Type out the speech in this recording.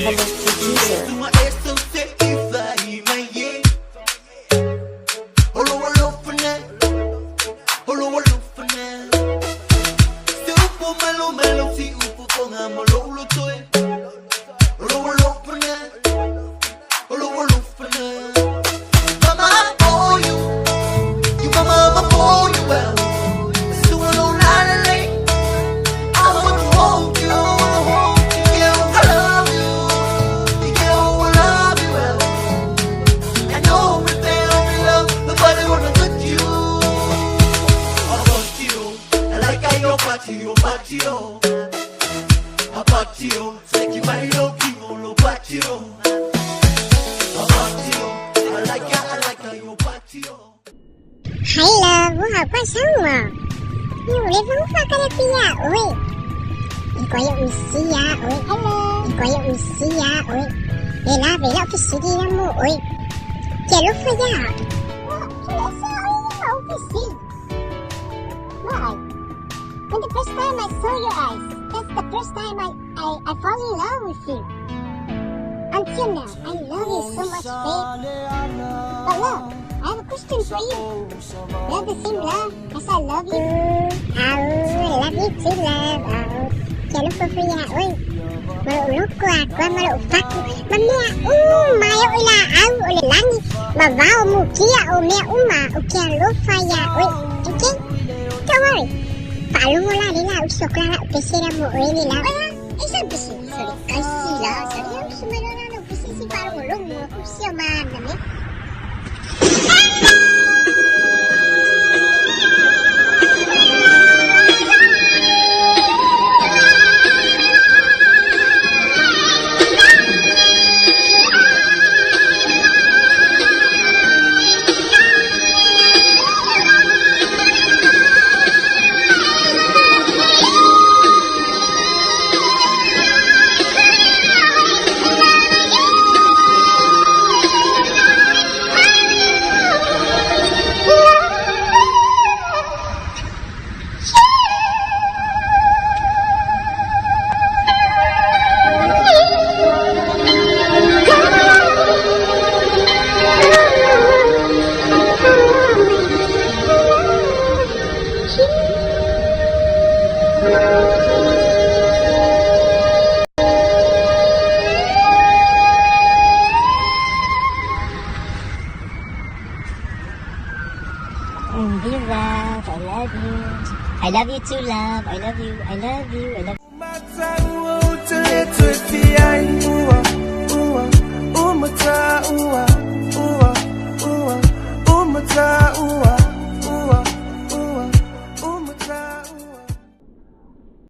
Avalok producer. Hi love，我好关心我，你有的方法跟你比啊喂，你关有西呀喂，Hello，你关有西呀喂，你那为了去西的那么喂，结了婚呀？我出来说我不行。Why? When the first time I saw your eyes, that's the first time I fall in love with you. Until now, I love you so much, babe. But love, I have a question for you. Love the same love as I love you. I love you too, love. Oh, kaya lupa for ya, oy. Maluloko ako, malufaku. Mamaya, mayo ila au ole lani. Mavao mukia o mea uma o kaya lupa ya, oy. Okay? Don't worry. Palu mo la nila, usok la pesera mo oy nila. Oya, isa bisi. Sorry, kasi la. Sorry, usumero na no bisi si palu mo long mo kusyo man nami. Dear love, I love you. I love you too, love. I love you. I love you. I love you.